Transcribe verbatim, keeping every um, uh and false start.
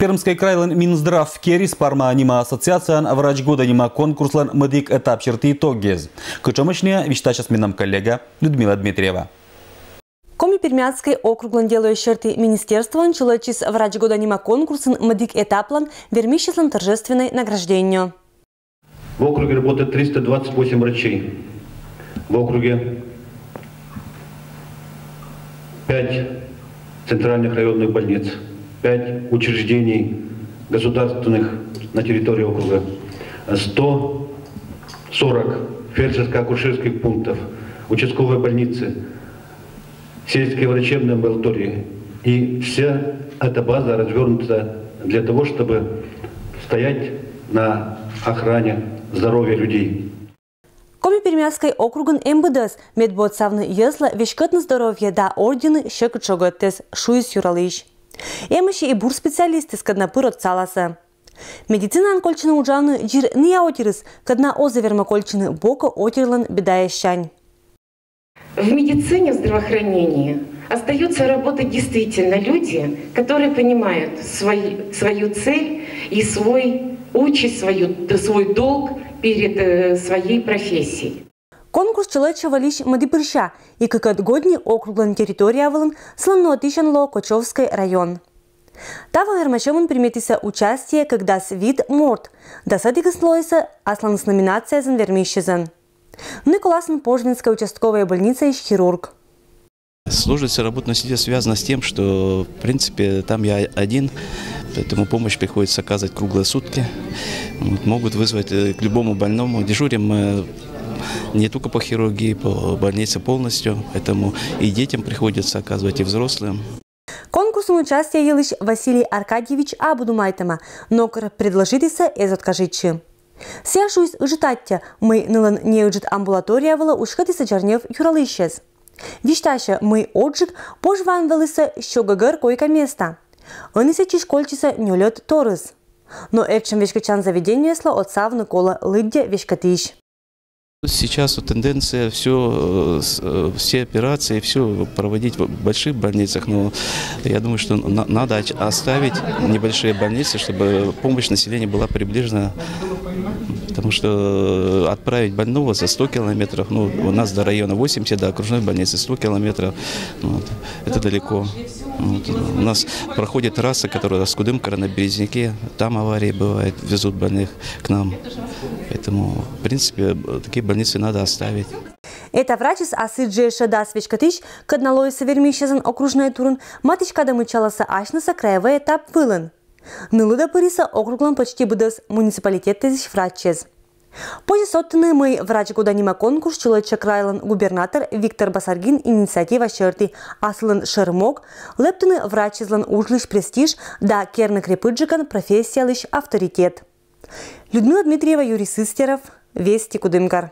Пермскӧй крайлӧн Минздрав керис «Парма» нима ассоциацияын «Врач года» нима конкурслӧн мӧдик этап серти итогъяс. Кутшӧмӧсь найӧ, висьтасяс менам коллега Людмила Дмитриева. Коми-Пермяцкӧй округлӧн делояс серти министерствоын сьӧлӧмсьыс «Врач года» нима конкурсын мӧдик этаплӧн вермысьяслӧн торжественнӧй награждение. В округе работает триста двадцать восемь врачей. В округе пять центральных районных больниц, пять учреждений государственных на территории округа, сто сорок фельдшерско-акушерских пунктов, участковые больницы, сельские врачебные амбулатории. И вся эта база развёрнута для того, чтобы стоять на охране здоровья людей. Коми-Пермяцкӧй округын эм быдӧс, мед быдсавны йӧзлы веськӧдны здоровье да орденӧ сьӧкыд шогӧдтӧс, шуис юралысь. Эмӧсь и бур специалистъяс, кӧдна пыр отсаласӧ. Медицинаын кольччӧны уджавны дзирныя отирыс, кӧдна оз и вермӧ кольччыны бокӧ отирлӧн бедаяссянь. В медицине, в здравоохранении остаются работать действительно люди, которые понимают свой, свою цель и свой участь, свою, свой долг перед э, своей профессией. Конкурс сьӧлӧмсьыс вӧлі мӧдпырся, и кыкӧд годні округлӧн территория вылын сылӧн нуӧдысьӧн лоӧ Кочевскӧй район. Таво вермасьӧмын приметісӧ участие кӧкдас вит морт, дасӧдігыс лоисӧ асланыс номинацияясын вермысьясӧн. Нык оласӧн Пожвинскӧй участковӧй больницаысь хирург. Сложность работы на седьмом связана с тем, что, в принципе, там я один, поэтому помощь приходится оказывать круглые сутки. Вот, могут вызвать э, к любому больному. Дежурим мы не только по хирургии, по больнице полностью, поэтому и детям приходится оказывать, и взрослым. Конкурсын участие йылысь Василий Аркадьевич абу думайтӧма, но кор предложитісӧ, эз откажитчы. Сійӧ шуис ыджыд аттьӧ, мый нылӧн неыджыд амбулатория вылӧ уськӧдісӧ зарни юралысьӧс. Висьтасьӧ, мый озджык Пожваын вӧлісӧ сё гӧгӧр койка места. Ӧні сэтчысь кольччисӧ нёльӧд торйыс. Но этшӧм веськӧдчан заведениеяслы отсавны колӧ лыддя веськӧдысь. Сейчас вот тенденция все, все операции, все проводить в больших больницах, но я думаю, что на- надо оч- оставить небольшие больницы, чтобы помощь населения была приближена. Потому что отправить больного за сто километров, ну, у нас до района восемьдесят, до окружной больницы сто километров, вот, это далеко. Вот. У нас проходит трасса, которая с Кудымкара на Березняке, там аварии бывают, везут больных к нам. Поэтому, в принципе, такие больницы надо оставить. Эта врачыс ассьыс джӧ шедас веськӧдысь, кӧдна лоисӧ вермысьясӧн окружнӧй турын, матысь кадӧ мыччаласӧ асьнысӧ краевӧй этап вылын. Нылыдӧ пырисӧ округлӧн почти быдӧс муниципалитетъясысь врачьяс. Позьӧ содтыны, мый «Врач года» нима конкурс сьӧлӧмсьыс крайлӧн губернатор Виктор Басаргин инициатива серти, а сылӧн шӧр мог — лэптыны врачьяслӧн уджлысь престиж да керны крепыдджыкӧн профессиялысь авторитет. Людмила Дмитриева, Юрий Сыстеров, «Вести», Кудымкар.